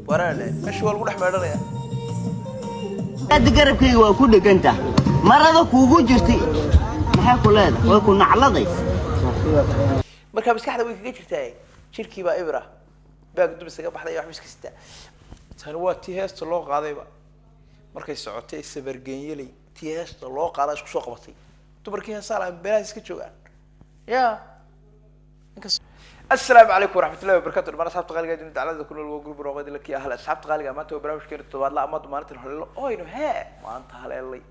Waraale meesha waa lagu dhex meedhanaya. Hadda garabkayga waa ku dheganta marada kuugu jirtay, maxay ku leedahay? Way ku nacladay. Marka maskaxda way kaga jirtaa, jirkii baa ibra baag dub isaga baxday, waxba iska sitaa. Tani waa tii heesta loo qaadayba markay socotay sabargenyeley, tii heesta loo qaadaa isku soo qabatay. Dumarkii heesaa lahaa beelaha iska joogaan ya. Asalaamu calaykum waraxmatullahi wabarakatu. Dhamaan asxaabta qaaliga dunida daclada ku nool, waa group roqadi laki ahla. Asxaabta qaaliga, maanta waa barnaamijkeena toddobaadla ama maalintan haleelo oynu hee maanta haleelay.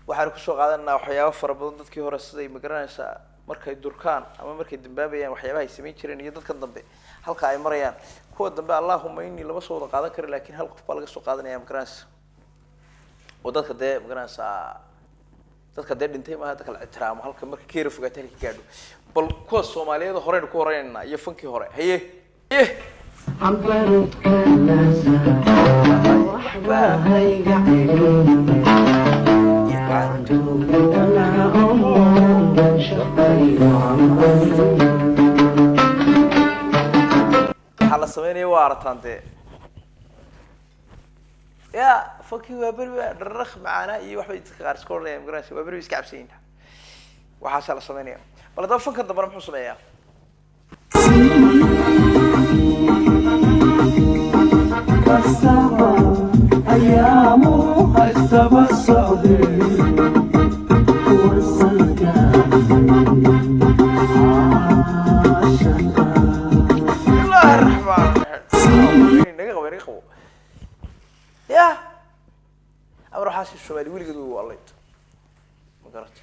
Waxaanu kusoo qaadanaa waxyaabo fara badan. Dadkii hore siday, ma garanaysaa, markay durkaan ama markay dambaabayaan, waxyaabaha ay samayn jireen iyo dadkan dambe halka ay marayaan. Kuwa dambe, allahuma ini lama soo wada qaadan karo, laakiin hal qof baa laga soo qaadanaya, ma garanaysa, oo dadka dee, ma garanaysaa, dadka dee dhintay maaha, dadka la ixtiraamo halka marka ka yara fogaata halka gaadho. Bal kuwa Soomaaliyeed horeynu ku horeynayna iyo fankii hore. Haye, haye. Waxaa la sameynaya waa aragtaan dee. Ya fankii waa beri waa dharark macaanaa iyo waxbay dadka qaar iska odhanayaan, ma garanaysa, waa beri bay iska cabsan yihiin. Waxaasaa la sameynaya. Bal haddaba fankan dambena muxuu sameeyaa? Bismillahi raxmaan raxiim. Naga qabo, naga qabo. Ya amar waxaasi Soomaali weligeed way waalayd, ma garata?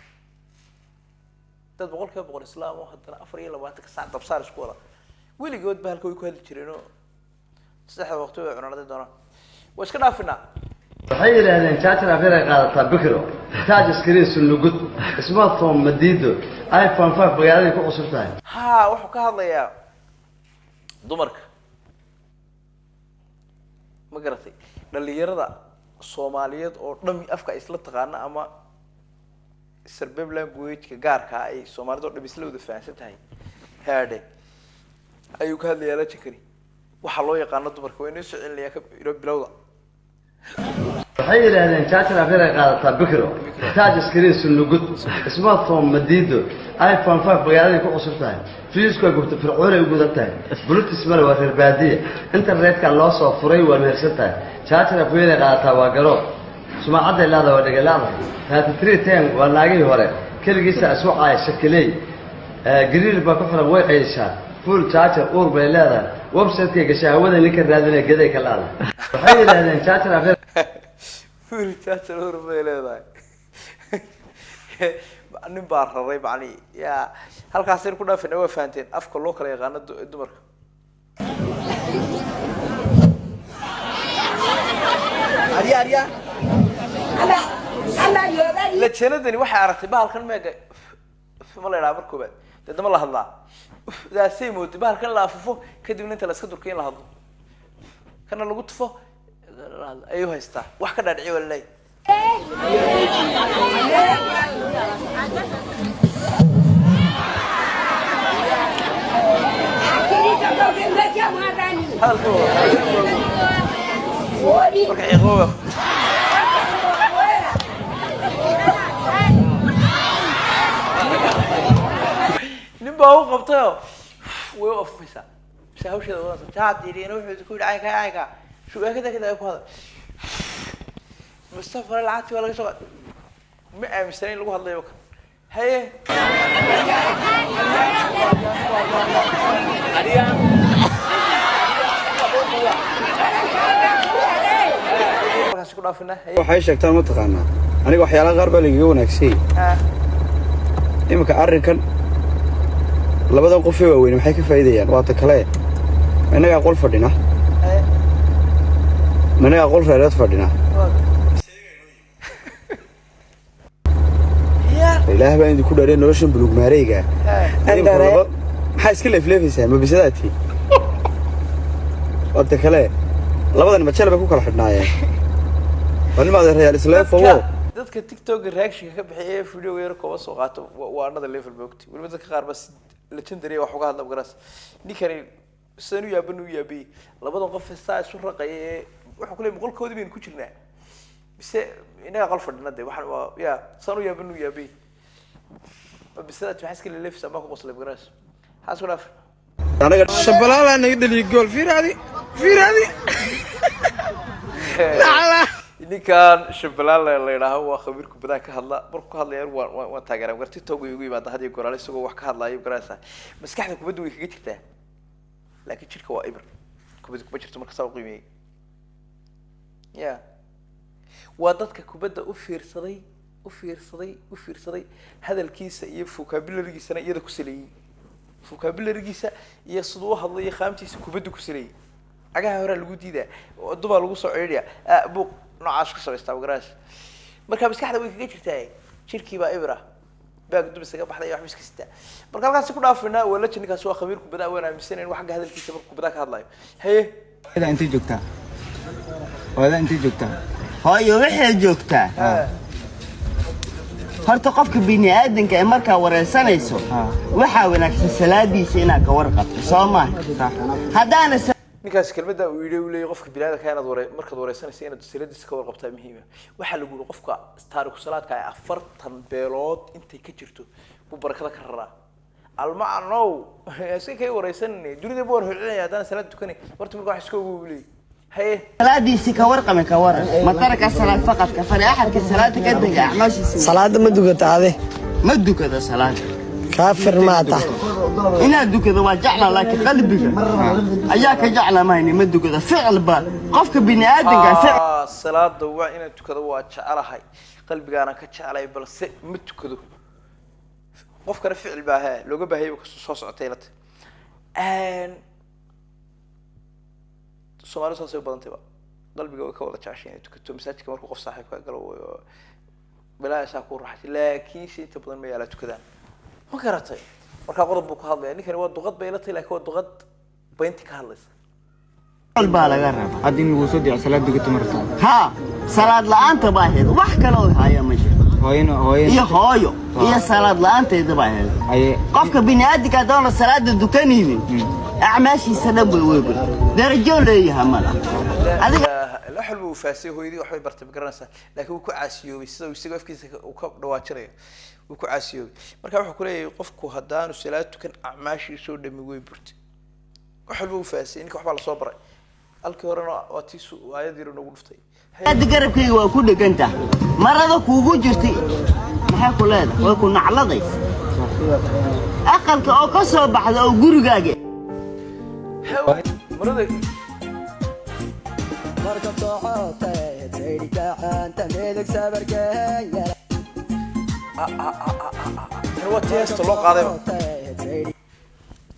Dad 100% islaam oo haddana 24-ka saac dabsaar isku wada, weligood ba halka way ku hadli jireenoo saddexda waqti way cunaan doonaan. Waa iska dhaafinaa. Waxay yidhaahdeen jaajar afyar ay qaadataa, bikro touch screen, sunnugud, smartphone madiido, iPhone 5 magaaladay ku cusub tahay. Ha, wuxuu ka hadlayaa dumarka, ma garatay? Dhalinyarada Soomaaliyeed oo dhami afka ay isla taqaana ama sarbeeb language-ka gaarka ah ay Soomaalida oo dham isla wada fahansan tahay haadhe ayuu ka hadlayaa. Lajinkani waxaa loo yaqaano dumarka waa inoo soo celinayaa ka inoo bilowda. Waxay yidhaahdeen jaajar afyar ay qaadataa, bikro touch screen, sunnugud, smartphone madiido, iPhone 5 magaaladay ku cusub tahay, fiisku ay gubta, fircoon ay u gudan tahay, bluetooth male, waa reer baadiye, internetka loo soo furay, waa mehersan tahay, jaajar afyar ay qaadataa, waa garoob, sumacadday leedahay, waa dhegalaadahay, 3310 waa naagihii hore, keligiisa iswacaaya, shakiley gariir baa ku xiran, way qayshaa, full charger, uur bay leedahay, website-kay gashaa, hawada ninka raadinaya geday ka leedahay. Waxay yidhaahdeen jaajar afyar Full charger, ur bay leedahay, nin baa raray macnihi. Ya halkaasaynu ku dhaafina. Waa fahanteen afka loo kala yaqaano dumarka. Lajanadani waxay aragtay bahalkan meega ma la idhaha. Mar koobaad dee dama la hadlaa daasay mooday bahalkan la afufo, kadibna inta la iska durkiyo in la hadlo, kana lagu tufo la hadlo ayuu haystaa. Wax ka dhaadhiciy waa laleeyahay. Hadalka marka xiiqooba. Nin baa u qabtayoo way u afufaysaa mise hawsheeda wadansa jaad yidhi. Wuxuu ku yidhi caynka caynka shugaakada kada ku hadal Mustafa, lacagtii waa laga soo qaaday. Ma aaminsana in lagu hadlayo kan. Haye, halkaasi ku dhaafina. Haye. Waxay sheegtaan, ma taqaanaa, aniga waxyaalaha qaar baa lagaga wanaagsanyay. Iminka arrinkan labadan qof ee waaweyne maxay ka faa'iidayaan? Waa ta kale, ma innagaa qol fadhina? Haye. Ma innagaa qol reereed fadhina? Ya. Ilaah baan idinku dhaariyay, noloshan buluug maareyga Iminka maxaa iska leefleefaysaa? Ma bisadaati? Waa ta kale, labadan majal bay ku kala xidhnaayeen. Waa nimaad reyaal isleefowo. Dadka TikTok reaction ka bixiya ee video yar kooban soo qaato waa another level moogti. Weliba dadka qaar ba si legendary wax uga hadla magaras ninkani. Sidaan u yaaban u yaabay labadan qof saa isu raqaya ee wuxuu ku leeyahay boqolkoodii baynu ku jirnaa mise inaga qol fadhina de. Waxaan waa ya saan u yaaban u yaabay bisada maxaa iska leleefisa ama ku qoslay magaras maxaa isku dhaaf. Anaga Shabalala naga dhaliyay gool. Fiiraadi, fiiraadi. Ninkan Shabalaala la yidhaaho waa khabiir kubadaha ka hadla. Markuu ka hadlaya waan taageeraa gar. TikTok igu yimaada had iyo goraale isagoo wax ka hadlaayo, garanaysaa. Maskaxda kubadda way kaga jirtaa, laakiin jirka waa ibr, kubadda kuma jirto. Marka saa u qiimeeyey ya waa dadka kubadda u fiirsaday, u fiirsaday, u fiirsaday, hadalkiisa iyo vocabulary-giisana iyada ku saleeyey, vocabulary-giisa iyo siduu u hadlayo, qaamtiisa kubadda ku saleeyey. Cagaha horaa lagu diidaa, dubaa lagu soo ceedhiya, buuq noocaas ka samaystaa magaraas. Marka maskaxda way kaga jirtaa, jirkii baa ibra baag dub isaga baxday, waxba iska sitaa. Marka halkaasi ku dhaafinaa. Waa laji ninkaasi, waa khabiir kubada, waan aaminsanayn wax xagga hadalkiisa markuu kubada ka hadlayo. Haye. Hooyada intay joogtaa? Hooyada intay joogtaa? Hooyo waxay joogtaa. Horta qofka bini'aadanka ee markaa wareysanayso, waxaa wanaagsan salaadiisa inaad ka warqabto, soo maaha? Haddaana Ninkaas kelmadda uu yidhi, uu leeyahay qofka bini'aadanka inaad ware markaad wareysanaysa inaad saladiisa ka warqabtaa muhiima. Waxaa lagu yidhi qofka taariku salaadka ah 40 beelood intay ka jirto buu barakada ka raraa. Almacnow iska kay wareysanay dunida buu war holcinaya haddaan salaad tukanay. Horta marka wax iska ogow buu leeyahay. Haye. Salaadiisii ka warqami, ka waran ma taraka salaad faqad kafara. Axadka salaada ka taga acmaashiisa. Salaada ma dukata ade? Ma dukado salaada. Kaafir maa tah? Inaad dukado waa jeclaa, laakiin qalbiga ayaa ka jecla mayne. Ma dukado ficilba qofka bini'aadanka ficil. Ah, salaada waa inaan tukado waa jecelahay, qalbigaana ka jeclay, balse ma tukado. Qofkana ficil baa he looga baahayay soo socotay lata. Soomaalidu saasay u badantay ba, qalbiga way ka wada jeceshay inay tukato. Masaajidka markuu qof saaxiibka galo balaa saa ku raaxaysa, laakiinse inta badan ma yaalaa tukadaan, ma garatay? Markaa qodob buu ka hadlaya ninkani. Waa duqad bay ila tahay, laakiin waa duqad baynti ka hadlaysa. Baa laga rabaa. Hadda in lagu soo dico salaad dukato ma rabtaa? Haa, salaad la'aanta baa ahayd, wax kale oo haya ma jirto. Hooyana, hooyana? Iyo hooyo iyo salaad la'aanteeda baa ahayd. Haye. Qofka bini'aadinka haddaana salaada dukanaynin, acmaashiisa dhan bay wey darajo leeyaha mala adiga. La xol buu faasay. Hooyadii waxbay bartay, ma garanaysaa, laakiin wuu ku caasiyoobay sida uu isagoo afkiisa uu ka dhawaajinayo. Wuu ku caasiyoobay. Marka wuxuu ku leeyahay qofku haddaanu salaad tukan acmaashiisoo dhami way burtay. Wax walba uu faasay ninka, waxbaa lasoo baray. Halkii horena waa tii aayad yar noogu dhuftay. Hadda garabkayga waa ku dheganta. Marada kuugu jirtay maxay ku leedahay? Way ku nacladay. Aqalka oo ka soo baxda oo gurigaaga. Marada. Markab socotay saydi gacanta midig sabarkeeya. Tani waa tii heesta loo qaadayba.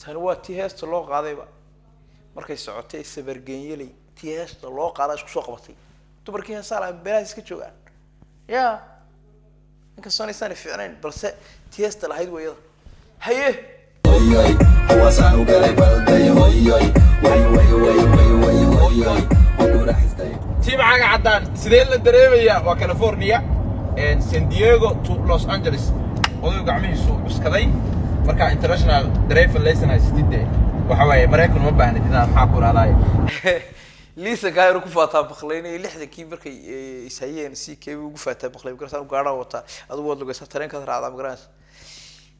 Tani waa tii heesta loo qaadayba. Markay socotay sabargenyeley, tii heesta loo qaadaa isku soo qabatay. Dumarkii heesaa lahaa beelaha iska joogaan ya, inkastoon aysan fiicnayn, balse tii heesta lahayd waa iyada. Haye. Kuwaasaan u galay balday hoyoy way way way way way hoyoy oo ku raaxaystay. Team Caga Caddaan, sidee la dareemayaa? Waa California, San Diego to Los Angeles. Odaygu gacmihiisu cuskaday. Marka international driver license haysatid dee waxa waaye Maraykan uma baahnid inaad maxaa ku rahdaay. Liisankaa inuu ku faataa baqlaynay 60-kii markay ishayeen si keebi ugu faataa baqlay, magarasa. Gaadhaa wataa, adigu waad lugaysaa, tareenkaad raacdaa, magaranaysa.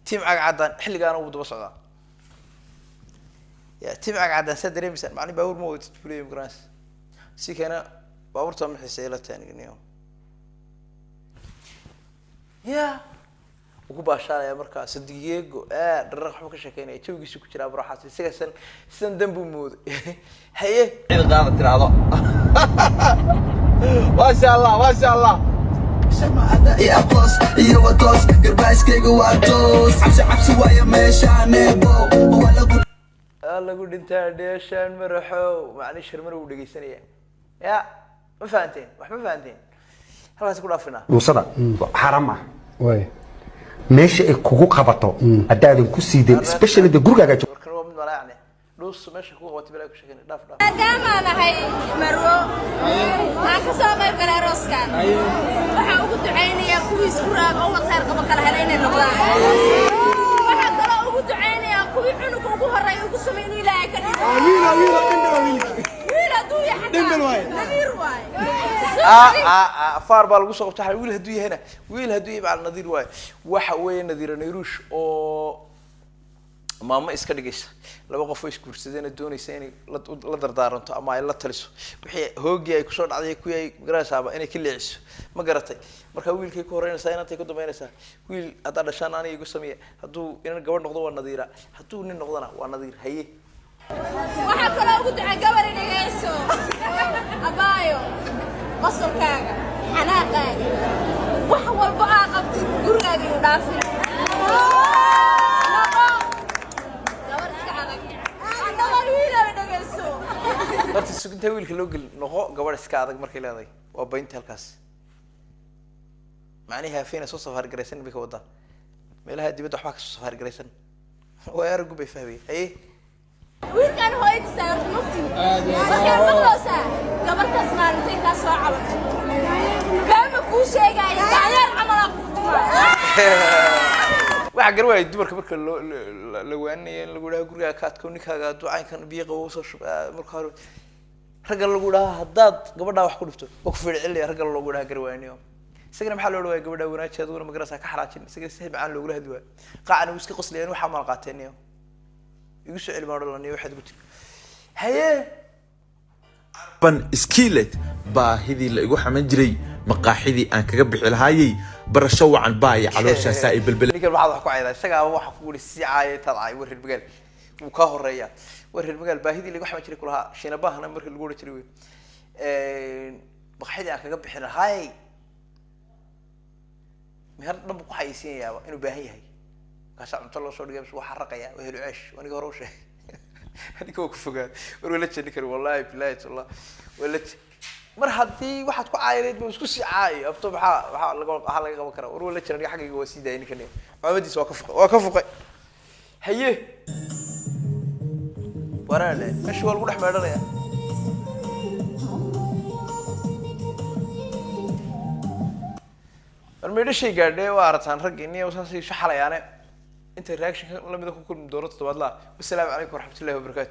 Team Caga Caddaan xilligaana wuu daba socdaa ya. Team Caga Caddaan saa dareemaysaan, macni baabuur ma wadatid buu leeyahay, magaranaysa. Si keena baabuurta ma xiiseeya la taaniganiyo ya wuu ku baashaalaya. Markaa San Diego dharaq waxba ka sheekeynaya, jawigiisu ku jiraa baraaxaas, isaga san sidan dan buu mooday. Haye. Cid qaada tiraahdo, maasha Allah, maasha Allah. Iyo aqoos iyo watoos garbaaskayga waa toos, cabsi cabsi waayo meeshaan ebo waa lagu Aa, lagu dhintaa dheeshaan maraxow. Macni sharmar wuu dhegeysanaya ya. Ma fahanteen? Wax ma fahanteen? Halkaas ku dhaafinaa. Dhuusada xaaraam ah meesha ay kugu qabato haddaadan ku siideen, especially de gurigaaga joog. Warkan waa mid malaacne dhuus meesha kugu qabatay bilaa ku sheekeynay. Dhaaf, dhaaf. Maadaamaan ahay marwo aan ka soo qayb galay arooskan, waxaan ugu ducaynayaa kuwii isku raaga oo wad khayr qabo kala hela inay noqdaan. Waxaan kaloo ugu ducaynayaa kuwii cunuga ugu horreeya ugu samay inuu Ilaahay ka dhigo. Nadiir waaye. Faar baa lagu soo qabta. Wiil hadduu yahayna, wiil hadduu yahay macal Nadiir waaye. Waxa weeye Nadiira Nayruush oo maamo iska dhigaysa, laba qof oo isguursadeen oo doonaysa inay la dardaaranto ama ay la taliso wixii hoogii ay kusoo dhacday, kuwii ay magaraysaaba inay ka leeciso, ma garatay? Marka wiilkay ku horeynaysaa, inantay ku dambeynaysaa. Wiil haddaa dhashaan aniga igu sameeya, hadduu inan gabadh noqdo waa Nadiira, hadduu nin noqdona waa Nadiir. Haye. Waxaa kaloo ugu ducay gabar dhegeyso, abaayo, qosolkaaga, xanaaqaaga, wax walba aa qabtid, gurigaaga inuu dhaafin. Noqo gabar iska adag. Annagoo wiilaba dhegeyso. Horta suginta wiilka loo gelin, noqo gabadh iska adag markay leedahay, waa baynta halkaas. Macnihii hafeena soo safaar garaysan bay ka wadaa, meelaha dibadda waxbaa kasoo safaar garaysan, way aragu bay fahmayeen. Haye. Wiilkan hooyadiisa horta mugti markaa maqloosaa, gabartaas maalintay kaa soo cabatay baama kuu sheegaya, dacyaar camalaa kuu tumaa. Waxaa garan waayay dumarka marka loo la waaninayo in lagu dhaha gurigaa ka adko ninkaaga, hadduu caynkan biyo qabo usoo shub. Marka hore ragga lagu dhaha haddaad gabadhaa wax ku dhifto waa ku feedhcelinaya, ragga loogu dhaha garwaaniyo. Isagana maxaa loo dhawaaya? Gabadhaa wanaaji, adiguna magarasa ka xaraajin. Isagana si macaan loogula hadli waayo, qaacna wuu iska qoslayaan. Waxaa maal qaateen iyo igu soo celi baan odhan laniyo waxaad igu tiri. Haye. Ban Skillet, baahidii la igu xaman jiray, maqaaxidii aan kaga bixi lahaayey, barasho wacan baaya, calooshaasaa ay belbele. Ninkan waxaad wax ku caydaa, isagaaba waxa kugu ihi si caaya intaad caay. War reer magaal wuu kaa horeeyaa. War reer magaal, baahidii lagu xaman jiray kulahaa shiinabahana markii lagu odhan jiray wey, maqaaxidii aan kaga bixi lahaayey, meher dhan buu ku xayeysiinayaaba inuu baahan yahay. Markaasaa cunto loo soo dhigay, waa xaraqaya, waa helu ceesh. Aniga hore u sheegay, ninka waa ku fogaad. War waa la jeedi kari, wallahi billahi tallah waa la mar haddii waxaad ku caayineyd ba isku sii caayo abto, maxaa laga qaban karaa? War waa la jira, aniga xaggayga waa sii daayay ninkan, maamadiisa waa ka fuqay, waa ka fuqay. Haye, waraale, meesha waa lagu dhex meedhanaya. War meedhashay gaadhe, waa aragtaan raggi niyo saasay isu xalayaane. Intay reaction lamida ku kulmi doono toddobaadlaha, wasalaamu calaykum waraxmatullahi wabarakaatu.